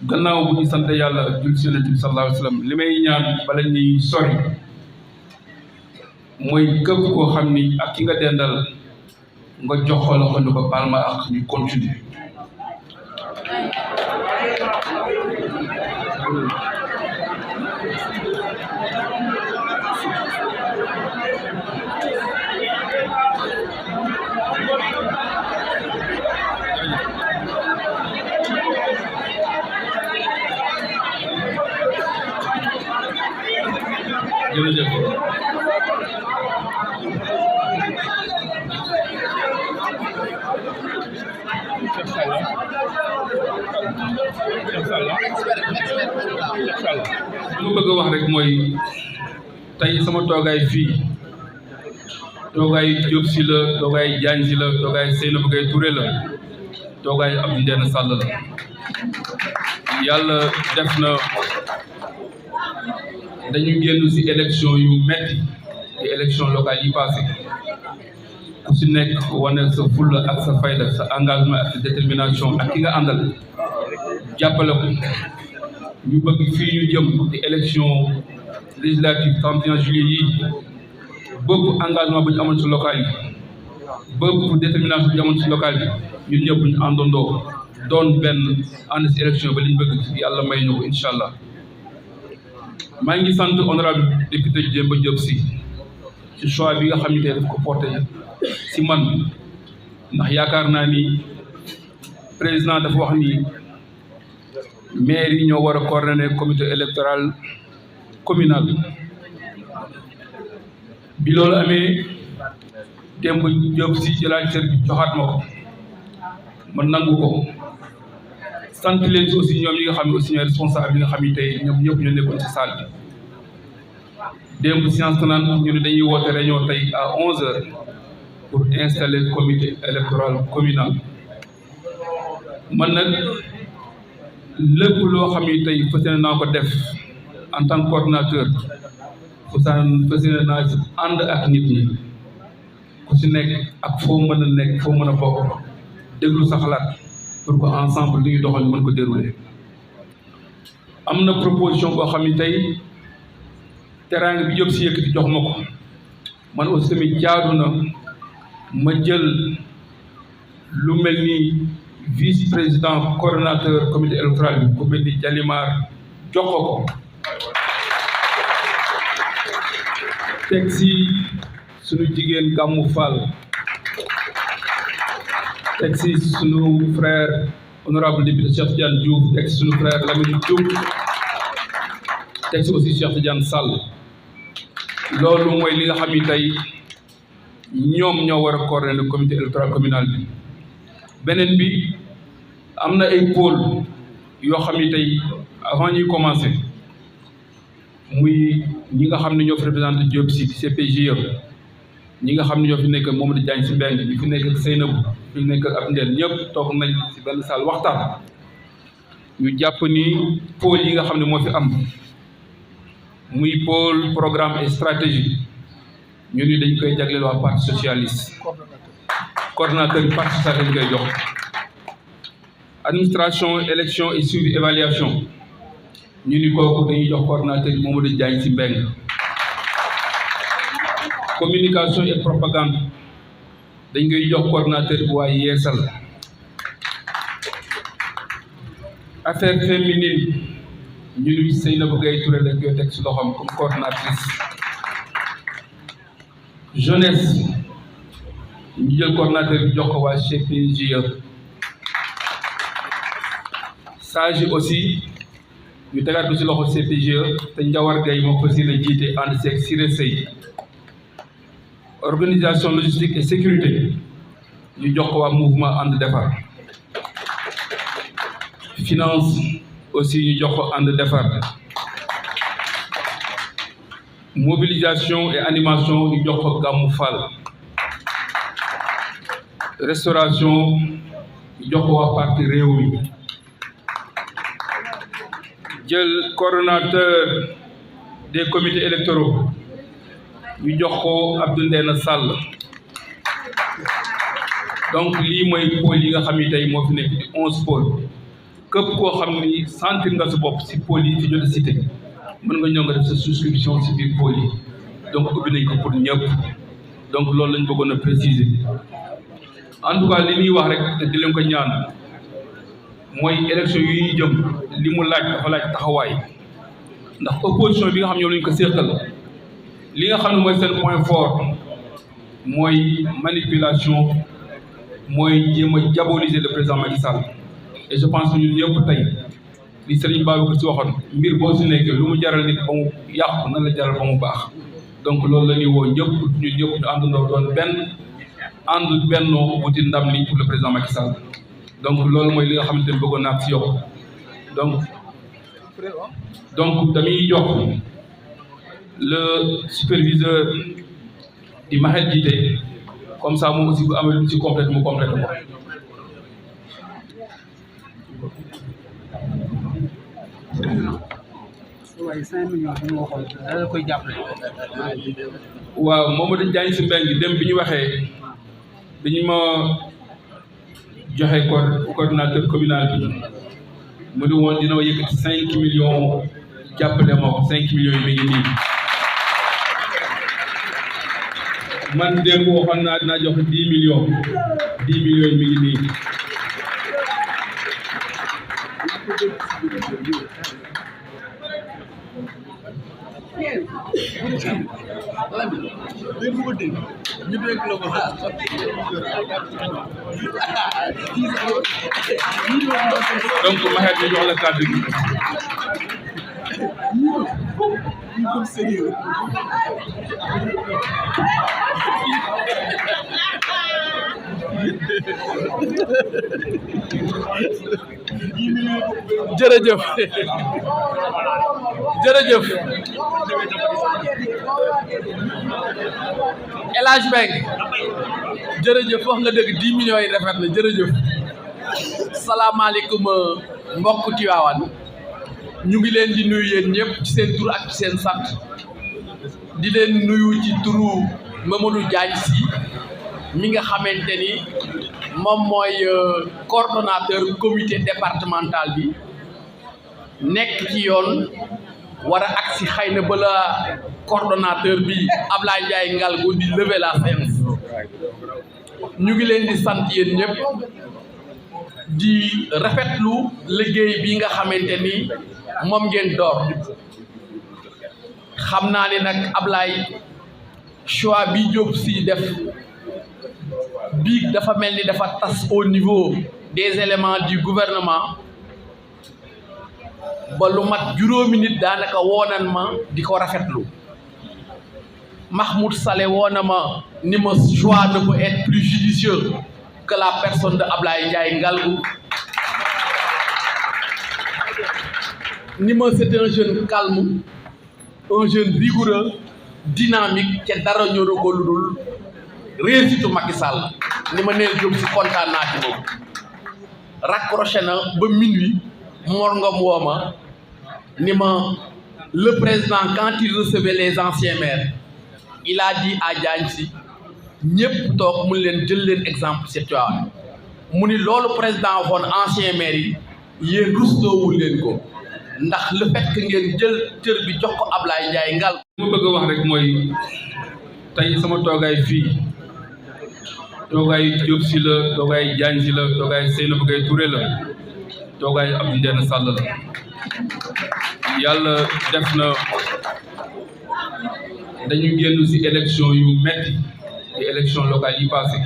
gannaaw bu ñu sant yàlla jul si yonent bi sallallahu alayhi wa sallam li may ñaan bala ñuy sori mooy képp koo xam ni ak ki nga dendal nga jox ko loxo ñu ko baal ma ak ñu continuer jërëjëf li ma bëgg a wax rek mooy tey sama toogaay fii toogaay Diop Sy la toogaay Diagne Sy la toogaay Seynabou Gaye Touré la toogaay Abdou Ndéné Sall la yàlla def na dañu génn ci élection yu metti di élection locale yi passé ku ci nekk wane sa fulla ak sa fayda sa engagement ak sa détermination ak ki nga àndal jàppale ko ñu bëgg fii ñu jëm di élection législative 31 juillet yi bëpp engagement bu ñu amoon ci local yi bëpp détermination bu ñu amoon ci local yi ñun ñëpp ñu àndandoo doon benn ànd ci élection ba li ñu bëgg yàlla may ñu ko incha allah. maa ngi sant honorable député Demba Diop Sy ci choix bi nga xam ne tey daf ko porté ci man ndax yaakaar naa ni président dafa wax ni maire yi ñoo war a coordonner comité électoral communal bi loolu amee Demba Diop Sy jëlaat cër bi joxaat ma ko ma nangu ko sant leen si aussi ñoom yi nga xam ne aussi ñooy responsable yi nga xam ne tey ñoom ñëpp ñu nekkoon ci salle bi démb séance tenante ñu ne dañuy woote réunion tey à 11h pour installer comité électoral communal man nag lépp loo xam ne tey fas yéene naa ko def en tant que coordinateur fas yéene naa si ànd ak nit ñi ku si nekk ak foo mën a nekk foo mën a bokk déglu sa xalaat pour que ensemble li ñuy doxal ñu mën ko dérouler am na proposition boo xam ne tey teraanga bi Diop Sy yëkkati jox ma ko man aussi tamit jaadu na ma jël lu mel ni vice président coordonnateur comité électoral bi ku mel ni Jalimar jox ko teg si suñu jigéen Gamou Fall teg si sunu frère honorable député Cheikh Tidiane Diouf teg si sunu frère Lamine Diouf teg si aussi Cheikh Tidiane Sall loolu mooy li nga xam ni tey ñoom ñoo war a coordonner comité électoral communal bi beneen bi am na ay pôle yoo xam ni tey avant ñuy commencer muy ñi nga xam ne ñoo fi représenté Diop Sy CPGE ñi nga xam ne ñoo fi nekk Mamadou Diagne Sy Mbengue ñi fi nekk Seynabou fi nekk ak Ndéne ñëpp toog nañ ci benn salle waxtaan ñu jàpp ni pôle yi nga xam ne moo fi am muy pôle programme et stratégie ñu ni dañ koy jagleel waa parti socialiste coordonnateur bi parti socialiste dañ koy jox administration élection et suivi évaluation ñu ni kooku dañuy jox coordonnateur bi Mamadou Diagne Sy Mbengue communication et propagande dañ koy jox coordonnateur bi waa Yeesal affaire féminine ñu ni Seynabou Gaye Touré lañ koy teg si loxoom comme coordonnatrice jeunesse ñu jël coordonnateur bi jox ko waa CPGE sage aussi ñu tegaat ko si loxo CPGE te Njawar Gaye moo ko si la jiite ànd seeg Siré Sey organisation logistique et sécurité ñu jox ko waa mouvement ànd defar finance aussi ñu jox ko ànd defar mobilisation et animation ñu jox ko Gamou Fall restauration ñu jox ko waa parti Rewmi jël coordonnateur des comités électoraux ñu jox ko Abdou Ndéné Sall donc lii mooy pôle yi nga xam ne tey moo fi nekk di 11 pôles képp koo xam ni sentir nga sa bopp si pôle yi fi jot a cité mën nga ñëw nga def sa souscription si biir pôle yi donc ubbi nañ ko pour ñëpp donc loolu lañ bëggoon a préciser en tout cas li ñuy wax rek te di leen ko ñaan mooy élection yi ñu jëm li mu laaj dafa laaj taxawaay ndax opposition bi nga xam ñoom lañ ko séqal li nga xam ne mooy seen point fort mooy manipulation mooy jéem a diaboliser le président Macky Sall et je pense que ñun ñëpp tey li Serigne Babacar Sy waxoon mbir boo si nekkee lu mu jaral nit ba mu yàqu na la jaral ba mu baax donc loolu la ñuy woo ñëpp ñun ñëpp ñu àndandoo doon bennoo wuti ndam li pour le président Macky Sall donc loolu mooy li nga xamante ne bëggoon naa si yokk donc dañuy jox le superviseur di Mahel Djité comme ça moom aussi bu amee lu ci complète mu complète ko. waaye 5 millions bi ma waxoon dana koy jàppale. waaw Mamadou Diagne Sy Mbengue dem bi ñu waxee dañu ma joxe coordinateur communal bi mu ne woon dina ma yëkkati 5 millions jàppale ma ko 5 millions yi mi ngi nii man démb waxoon naa dinaa joxe 10 millions yi mi ngi nii. donc Maher ñu jox la kàddu gi. jërëjëf El Hadj Mbengue jërëjëf wax nga dëgg 10 millions yi rafet na jërëjëf. salaamaaleykum mbokk Tivaouane ñu ngi leen di nuyu yéen ñëpp ci seen tur ak ci seen sant di leen nuyu ci turu Mamadou Diagne Sy mi nga xamante ni moom mooy coordonnateur comité départemental bi nekk ci yoon war a agsi xëy na bala coordonnateur bi Ablaye Ndiaye Ngalgou di lever la séance ñu ngi leen di sant yéen ñëpp di rafetlu liggéey bi nga xamante ni moom ngeen door xam naa ne nag Ablaye choix bi Diop Sy def biig dafa mel ni dafa tas au niveau des éléments du gouvernement ba lu mat juróomi nit daanaka woonan ma di ko rafetlu Mahmoud Saleh woona ma ni ma choix ne peut être plus judicieux que la personne de Ablaye Ndiaye Ngalgou ni ma c'est un jeune calme un jeune rigoureux dynamique ca dara ñoru ko lu dul réussite Macky Sall ni ma neel Diop Sy kontaan naa ci moom raccroché na ba minuit Mor Ngom wooma ni ma le président quand il recevait les anciens maires il a dit à Diagne Sy ñëpp toog mun leen jël leen exemple ci Tivaouane mu ni loolu président waxoon ancien maire yi yéen rusloowul leen ko ndax le fait que ngeen jël cër bi jox ko Ablaye Ndiaye Ngalgou. li ma bëgg a wax rek mooy tey sama toogaay fii toogaay Diop Sy la toogaay Diagne Sy la toogaay Seynabou Gaye Touré la toogaay Abdou Ndéné Sall la yàlla def na dañu génn ci élection yu metti ci élection locale yi passé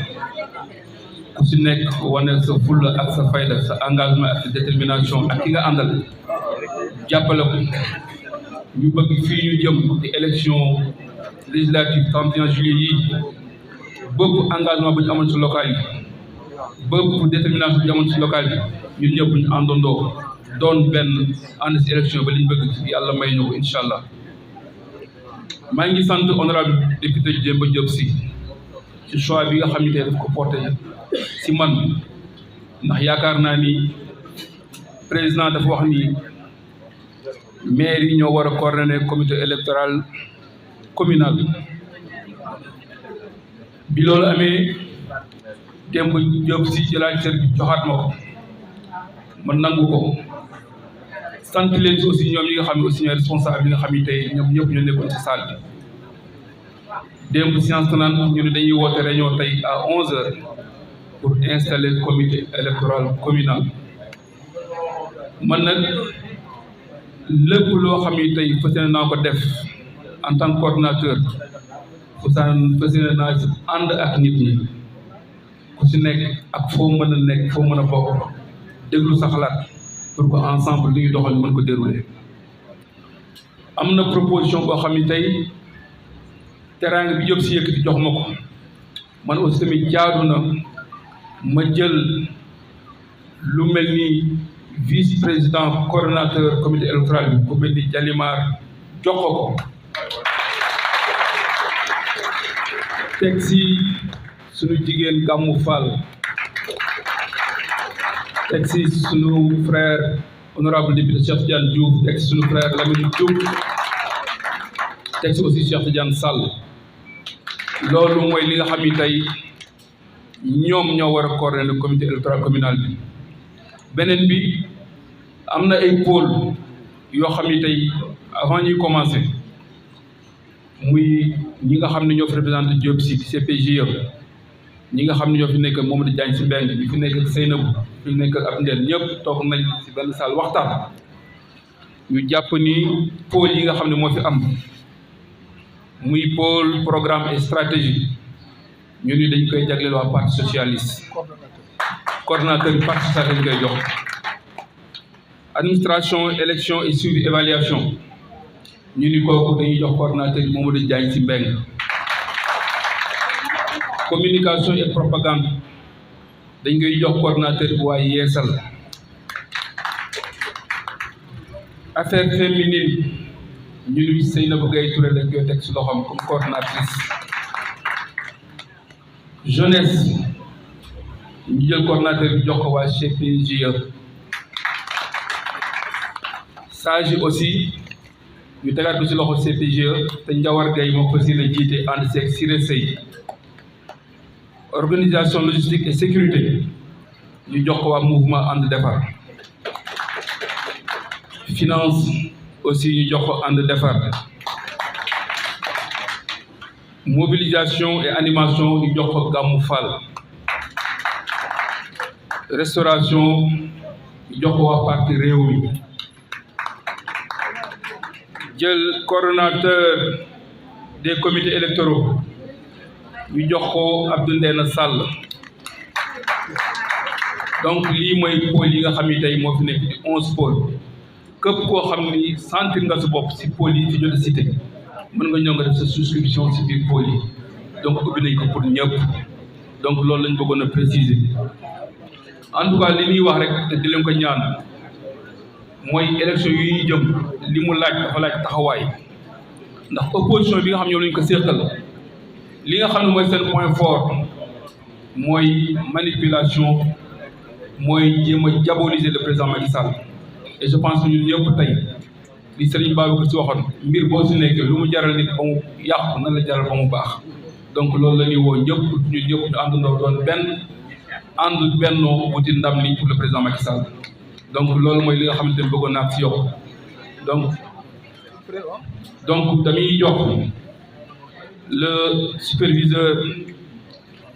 ku ci nekk wane sa fulla ak sa fayda sa engagement ak sa détermination ak ki nga àndal jàppale ko ñu bëgg fii ñu jëm ci élection législative 31 juillet yi bëpp engagement bu ñu amoon ci local yi bëpp détermination bu ñu amoon ci local bi ñun ñëpp ñu àndandoo doon benn ànd ci élection ba li ñu bëgg yàlla may ñu ko incha allah maa ngi sant honorable député Demba Diop Sy ci choix bi nga xam ne daf ko porté ci man ndax yaakaar naa ni président dafa wax ni maire yi ñoo war a coordonner comité électoral communal bi loolu amee Demba Diop Sy jëlaat cër bi joxaat ma ko man nangu ko sant leen si aussi ñoom yi nga xam ne aussi ñooy responsable yi nga xam ne tey ñoom ñëpp ñu nekkoon ci salle bi démb séance tenante ñu ne dañuy woote réunion tey à 11h pour installer le comité électoral communal man nag lépp loo xam ne tey fas yéene naa ko def en tant que coordinateur fas yéene naa si ànd ak nit ñi ku si nekk ak foo mën a nekk foo mën a bokk déglu sa xalaat pour que ensemble li ñuy doxal mën ko dérouler am na proposition boo xam ne tey teraanga bi yëpp si yëkkati jox ma ko man aussi tamit jaadu na ma jël lu mel ni vice président coordonnateur comité électoral bi ku mel ni Jalimar jox ko teg si suñu jigéen Gamou Fall teg si suñu frère honorable député Cheikh Tidiane Diouf teg si suñu frère Lamine Diouf teg si aussi Cheikh Tidiane Sall loolu mooy li nga xam ni tey ñoom ñoo war a coordonner le comité électoral communal bi beneen bi am na ay pôle yoo xam ni tey avant ñuy commencer muy ñi nga xam ne ñoo fi représenté Diop si CPGE ñi nga xam ne ñoo fi nekk Mamadou Diagne si Mbeng bi fi nekk Seynabou fi nekk ab Ndeel ñëpp toog nañ si benn salle waxtaan ñu jàpp ni pôle yi nga xam ne moo fi am muy pôle programme et stratégie ñu ni dañ koy jagleel waa parti socialiste coordonnateur bi parti socialiste dañ koy jox administration élection et suivi évaluation ñu ni kooku dañuy jox coordonnateur bi Mamadou Diagne si Mbeng communication et propagande dañ koy jox coordonnateur bi waa Yeesal affaire féminine ñu ni Seynabou Gaye Touré lañ koy teg si loxoom comme coordonnatrice jeunesse ñu jël coordonnateur bi jox ko waa CPGE sage yi aussi ñu tegaat ko si loxo CPGE te Njawar Gaye moo ko si la jiite ànd seeg Siré Sey organisation logistique et sécurité ñu jox ko waa mouvement ànd defar finance aussi ñu jox ko ànd defar mobilisation et animation ñu jox ko Gamou Fall restauration ñu jox ko waa parti Rewmi jël coordonnateur des comités électoraux ñu jox ko Abdou Ndéna Sall donc lii mooy pôle yi nga xam ni tey moo fi nekk di 11 pôles képp koo xam ni sentir nga sa bopp si pôle yi fi jot a cité mën nga ñëw nga def sa souscription si biir pôle yi donc ubbi nañ ko pour ñëpp donc loolu lañ bëggoon a préciser en tout cas li ñuy wax rek te di leen ko ñaan mooy élection yu ñuy jëm li mu laaj dafa laaj taxawaay ndax opposition bi nga xam ñoom lañ ko séqal li nga xam ne mooy seen point fort mooy manipulation mooy jéem a diaboliser le président Macky Sall et je pense que ñun ñëpp tey li Serigne Babacar si waxoon mbir boo si nekkee lu mu jaral nit ba mu yàqu na la jaral ba mu baax donc loolu la ñuy woo ñëpp ñun ñëpp ñu àndandoo doon benn ànd bennoo wuti ndam li pour le président Macky Sall donc loolu mooy li nga xamante ne bëggoon naa si yokk donc dañuy jox le superviseur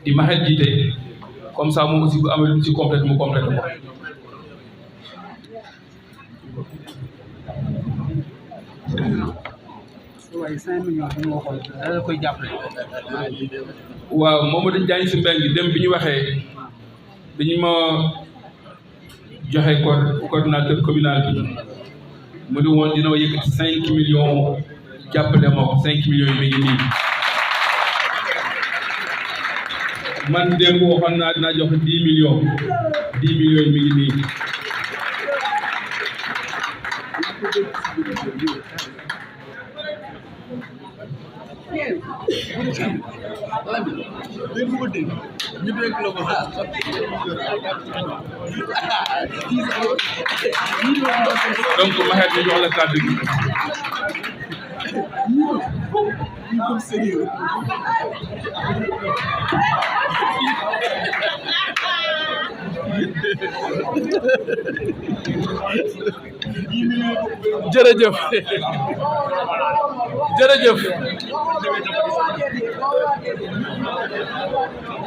di Mahel Djité comme ça moom aussi bu amee lu ci complète mu complète ko. waaye 5 millions bi ñu waxoon da koy jàppale. waaw Mamadou Diagne si Mbengue dem bi ñu waxee dañu ma joxe coordonnateur communal bi mu ne woon dina ma yëkkati 5 millions jàppale ma ko 5 millions yi mi ngi nii man démb waxoon naa dinaa joxe 10 millions yi mi ngi nii. donc ma xeet ñu jox la kàddu gi. jërëjëf jërëjëf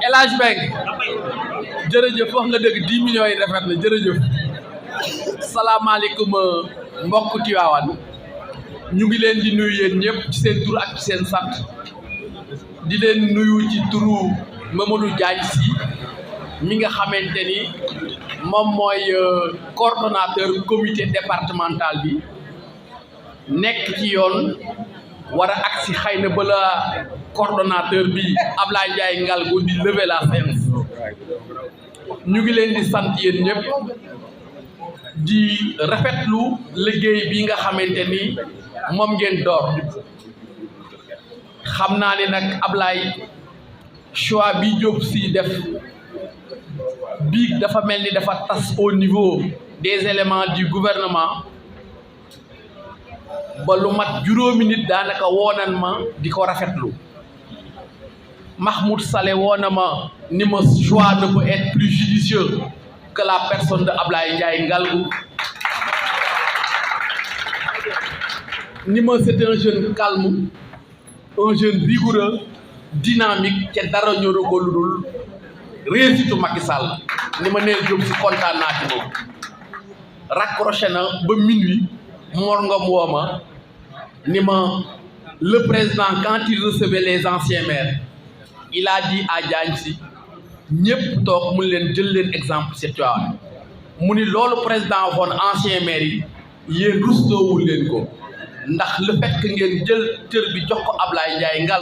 El Hadj Mbengue jërëjëf wax nga dëgg 10 millions yi rafet na jërëjëf. salaamaaleykum mbokk Tivaouane ñu ngi leen di nuyu yéen ñëpp ci seen tur ak ci seen sant di leen nuyu ci turu Mamadou Diagne Sy mi nga xamante ni moom mooy coordonnateur comité départemental bi nekk ci yoon war a agsi xëy na bala coordonnateur bi Ablaye Ndiaye Ngalgou di lever la séance ñu ngi leen di sant yéen ñëpp di rafetlu liggéey bi nga xamante ni moom ngeen door xam naa ne nag Ablaye choix bi Diop Sy def bii dafa mel ni dafa tas au niveau des éléments du gouvernement ba lu mat juróomi nit daanaka woonan ma di ko rafetlu Mahmoud Saleh woona ma ni ma choix ne peut être plus judicieux que la personne de Ablaye Ndiaye Ngalgou ni ma c'est un jeune calme un jeune rigoureux dynamique ca dara ñoru ko lu dul réussite Macky Sall ni ma nee Diop Sy kontaan naa ci moom raccroché na ba minuit Mor Ngom wooma ni ma le président quand il recevait les anciens maires il a dit à Diagne Sy ñëpp toog mu leen jël leen exemple ci Tivaouane mu ni loolu président waxoon ancien maire yi yéen rusloowul leen ko ndax le fait que ngeen jël cër bi jox ko Ablaye Ndiaye Ngalgou